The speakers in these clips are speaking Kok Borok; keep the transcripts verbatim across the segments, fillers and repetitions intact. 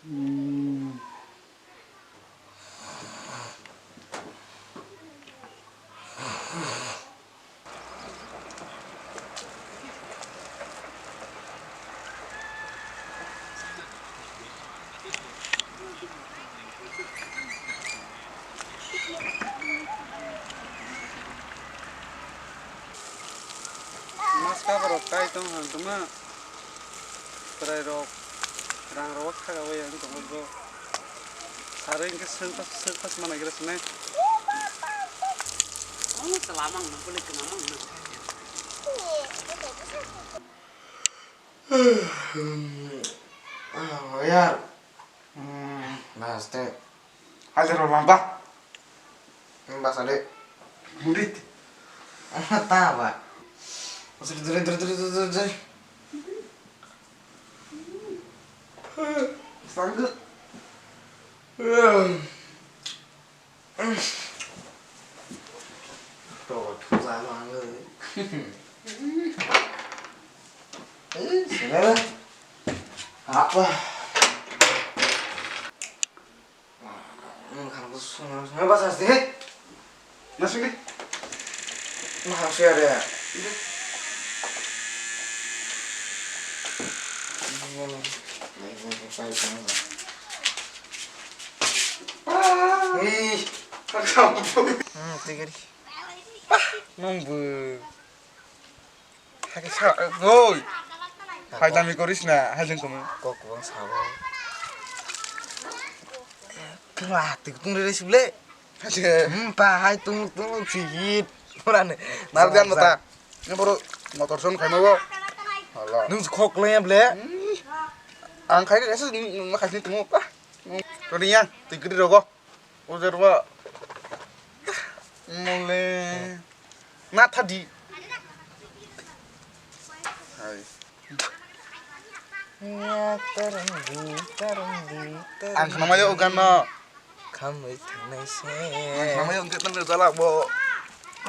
Maska borok kai tong hang tongma. Chwrai rok rang rok khaga bai ang tong bo. Sari hwnkhe sengpas sengpas mana gira sene. Ano chwla mang no bole kena mang no. Yar. Naste. Hajar ba ba. Basa de. Murit. Ta ba. Dre dre dre dre dre. Sanggu. To thuja lo ang. Eh, sila. Apa? Nung khang tu sung sung ba sas de. Nasing de. Nung khang sung ya de. Ih. Hmm, tigari. Nung bu. Hai sa, oi. Hai dami koris na, hai jeng komo. Kok bang sabo. Kela tik tung re sibule. Hai se. Hmm, pa hai tung tung sihit. Ora ne. Nar jan mata. Ni boro motor son khai mo. Hala. Nung khok le ble. Ang khai ke se ma khai ni tumo pa. To ni ya, tik ri rogo. Ujar ba. Mole. Na thadi. Hai. Ya tarandi, tarandi, tarandi. Ang khna mayo ugan no. Khamwi thangnai se. Ang khna mayo ugan no jala bo.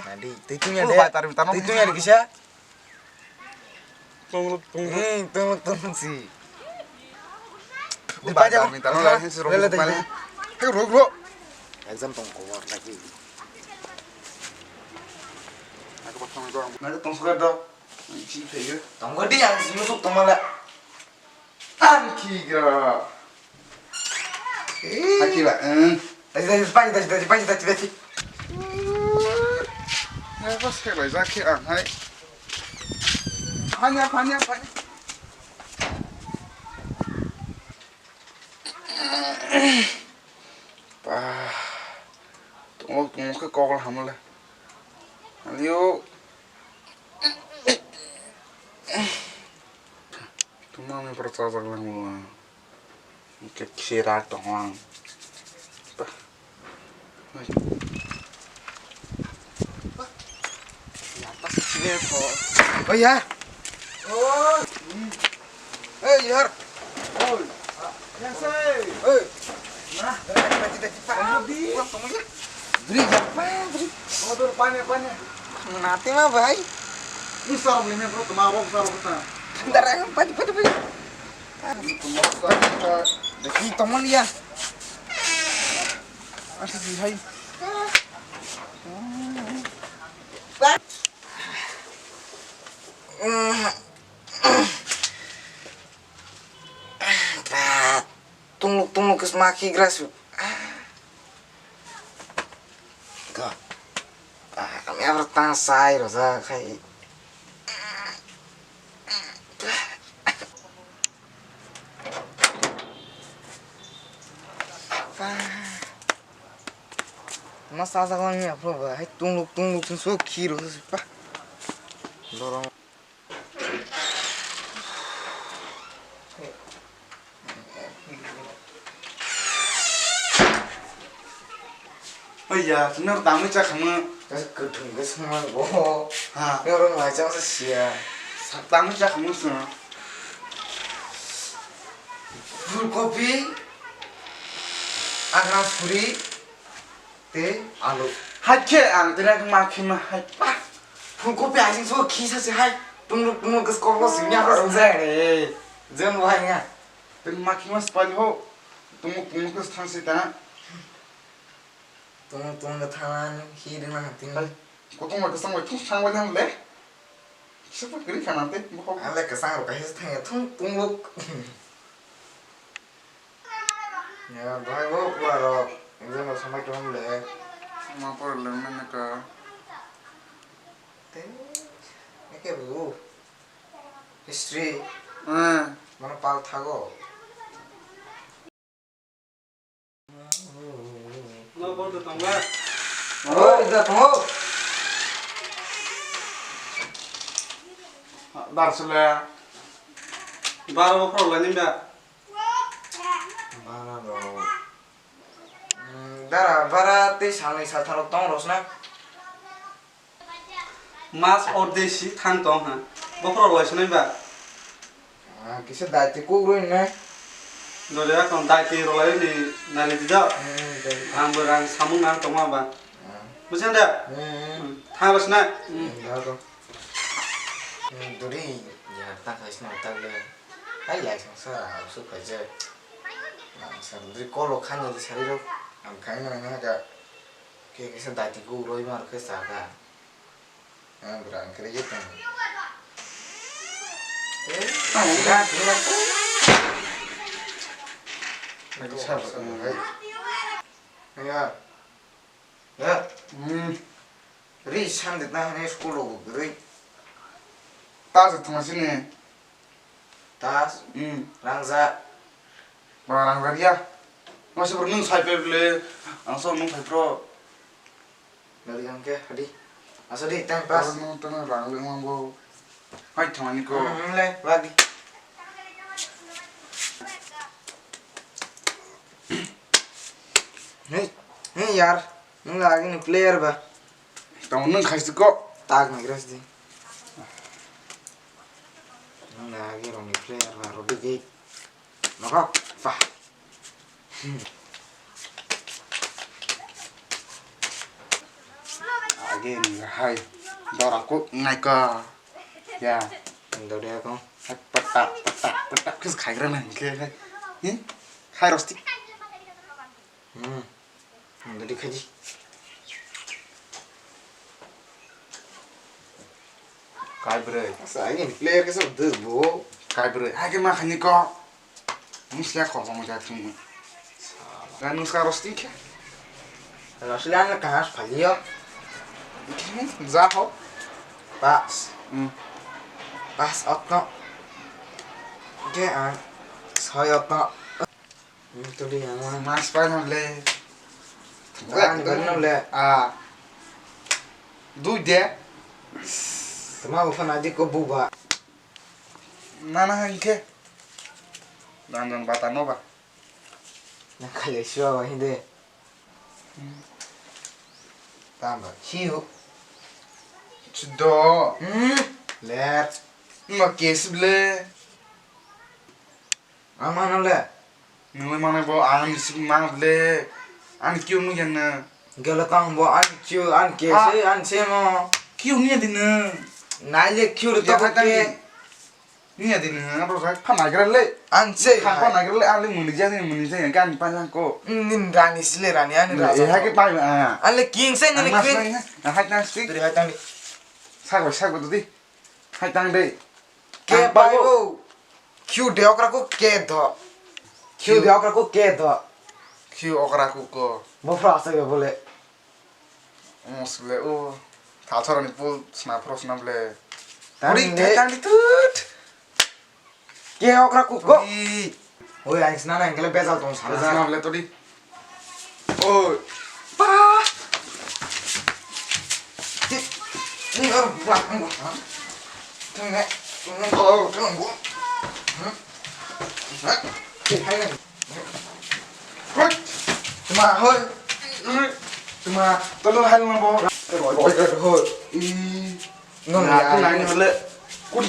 Nadi, tei tunya de. Tei tunya de kisa. Tonglok, tonglok. Hmm, tonglok, tonglok si. Di paja, minta lo, lain si rok, lele, lele. Hei, rok, rok. Exam tong ko, lagi. Aku potong itu. Nanti tong suka dong. Si phe. Tong ko di, ang si musuk tong mala. Ang ki ga. Haki ba, eh. Tachi, tachi, pachi, tachi, tachi, pachi, tachi, tachi. Hai, pas khe bai jak khe ang hai. Phanya, phanya, phanya. Ba. Tongo, tongo khe kokol hamle. Aliyo. Tumani boro chajak langma. Hwnkhe khirak tongo ang. Oya. Hey, yar. Oi. Hey. Nah, tadi, tadi, Pak. Tadi. Pulang, tunggu ya. Beri, ya, Pak, beri. Motor, pane, pane. Nanti mah, Bay. Ini sarap ini, bro. Kemana, bro? Sarap kita. Bentar, ya, pati, pati, pati. Deki, teman, ya. Asik, sih, hai. Pak. Tungluk tungluk ke semakin keras. Ka. Kami apa tang sai roza kai. Mas asak lang ya pro ba hai tungluk tungluk so khiro pa. Dorong. Oya, nor tangwi chakhangma. Kwthwng khe swngmani bo. Ha. Nor lai chang se sia. Tangwi chakhangma swng. Phulkopi, agra suri, tei alu. Hakhe ang tira ma khima hai. Phulkopi asing so khisa se hai. Tungluk tungluk khe koklo singya ko singsa. Jeng bo hai nga. Tei ma khima spali ho. Tung tung khe thang si ta. Tung tung khe thang hi ring na tini. Hai, kutung bai kwchang bai thung thang bai nang le. Kisa pa kiri khana te, bo. Ale kwchang rok kaisa thang ya thung tung luk. Ya, bai bo, bo aro. Exam rok samai tong le. Ma por le mene ka. Te, eke bu. History. Eh. Mana pal thago. No, bol to tongla. Oh, ida tongo. Dar sele. Bar bo pro la nimba. Bara rok. Mm, dara, bara tei salnwi saltharok tong rosna. Mas ordei si thang tong ha. Bokhorok loi sonai ba. Ah, kisa daiti kuk roi nai. Dole akon daiti rolai ni nali di do. Hmm, dai. Ang bo rang samung nang tongma ba. Ah. Bujiyan da? Hmm. Hmm, thang rosna. Hmm. Hmm, da do. Hmm, duri, ya, ta khai sna ta le. Hai lai sang sa, su khai je. Ang sa duri kolo khani di sari ro. Ang khai na na ga. Ke ke sa daiti kuk roi mar ke sa ga. Ah, bra, ang kere je tong. Eh, ah, bra, bra. Lagi sabar, hai. Ya. Ya. Hmm. Ri sandi na hani school o guri. Ta se thuma sini. Tas. Hmm. Rangja. Ba rangja ya. Masa bro nung sai pe ble. Ang so nung sai pro. Dari kang ke, hadi. Asa di, time pass. Oro no tano rang le mang bo. Hai thani ko. Hmm, le, wadi. Hey, hey yar, nung lagi ni player ba. Tamo nung khaisti ko. Tak ni gras di. Nung lagi rong ni player ba, rodi gate. Nokok, pa. Again, hai. Dora ko ngai ka. Ya. Dora ko. Hai, patak, patak, patak. Kus khai gra nang ke, hai. Hi? Khai rosti. Hmm. Dori khaji. Kai bwrwi. Asa, ini player kisa dwr bo. Kai bwrwi. Hai ke ma khani ko. Nung siya khoroksa mo jak thung. Ga nung ska rosti khe. Rosti lan ka has phaliyo. Ja ho. Pas. Hmm. Pas otno. Ke an. Soi otno. Hmm, tuli yang. Mas pa nam le. Ani bari nam le. Ah. Dui de. Tama ufa nadi ko buba. Nana hangke. Dan dan bata no ba. Nang kale siwa ba hinde. Tamba. Siu. Chido. Hmm. Let. Ma kes ble. Ang mano le. Nung le manai bo ang ni simi mang le. Ang kiu nung yan na. Gelo tang bo ang kiu ang ke se ang se mo. Kiu ni din na. Nai le kiu le to ke. Ni din na ro sa pha nai gra le. Ang se. Pha nai gra le ang le muni ja ni muni ja yang kan pa yang ko. Nin rani sile rani ani raja. E ha ke pa. Ang le king se ni queen. Ha ta si. Duri ha tang. Sa ko sa ko di. Hai tang dei. Ke pai bo. Q de okra ko ke do. Q de okra ko ke do. Q okra ko ko. Bo phra sa ge bole. Musle o. Thalsarani pul sna phro sna ble. Tang dei. Tang dei tut. Ke okra ko ko. Oi, ang sna na engkele bejal tong sana. Sna bole todi. Oi. Pa. Ni, ni, oh, buat, buat, ha? Tengok, tengok, oh, tengok, buat. Hmm? Ha? Eh, hai, hai. Hoi. Cuma, hoi. Cuma, tolong hai, mau bawa. Eh, hoi, hoi, hoi. Ih. Nang ya, aku nanya le. Kun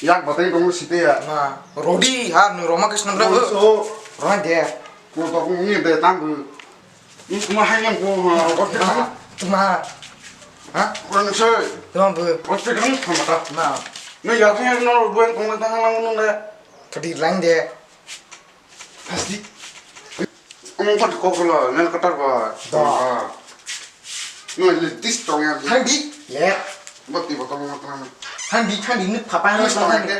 yak batai dong site ya. Ma, Rodi ha nu Roma Krishna bra. So, Roma de. Ko to ko ni de tang ko. Ni kuma hai yang ko ha, ko de. Ma. Ha? Ko ni se. Tuma bu. Ko se kan thamata. Ma. Ni ya ko no bu ko na ta ha na no le. Thodi lang de. Pasti. Ang kok kok lo, nel kotor bo. Do. Ah. No, le dis tong ya. Thang di. Le. Bot di botol mo tang. Thang di, thang di, nuk phapa no Dis tong tong ya di. Ke.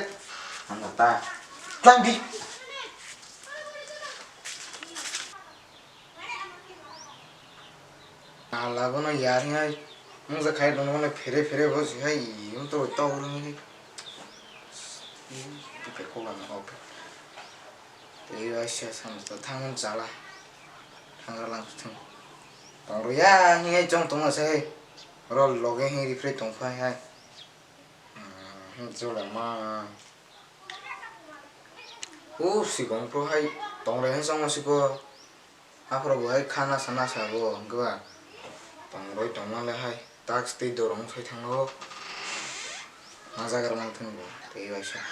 Ang ta. Thang di. Ala bono yar hinai. Mungsa khai dong bono phere phere bo si hai. Yung to to urung ni. Pe ko ba na ope. Tei waisa samsa thango jala. Thangra lang thung. Tongro ya hingai chong tongma se. Oro loge hing rifre tongphai hai. Hmm, jola ma. O sigong pro hai tongre hai chong siko. Aphro bo hai khana sana sabo hwnkhe ba. Tongroi tongma le hai. Tax tei dorong sai thangno. Ma jaga rok mang thung bo. Tei waisa.